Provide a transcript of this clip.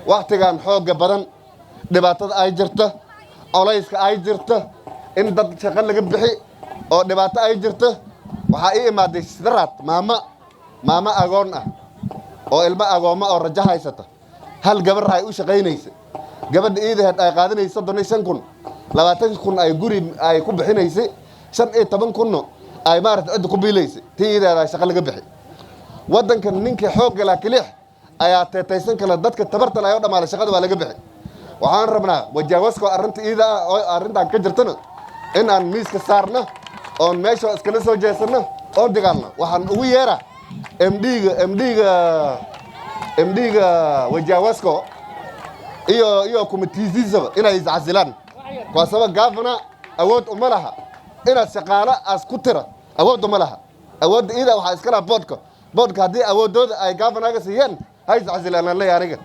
Wakhtigan xoogga badan, dhibaatada ay jirta, colayska ay jirta, in dad shaqo laga bixi oo dhibaato ay jirta. Waxaa ii imaaday sidaraad maamo agoon ah oo ilmo agoommo oo rajo haysata. Hal gabar ay u shaqaynaysa, gabadha iidaheed ay qaadanaysa 35,000, 20,000 ay guri ay ku bixinaysay, 15,000-na ay maarata cidda ku biilaysay. Tii iidaheed ay shaqo laga bixi. Waddankan ninkii xoogga laa keliix ayaa teetaysan kale, dadka tabarta lahay oo dhamaaday shaqada waa laga bixi. Waxaan rabnaa wajaawasko arrinta iida ah oo arrintan ka jirtana in aan miiska saarno oon meesha iskala soo jeesanno oon dagaalno. Waxaan ugu yeeraa MD-ga MD-ga wajaawasko iyo committeesiisaba inay iscasilaan. Kuwaasaba governor awood uma laha inaad shaqaalo aas ku tira, awood uma laha. Awoodda iida waxaa iska laha boardka. Boardka haddii awooddooda ay governorga siiyeen, ha iscasilaan aan leeyahay aniga.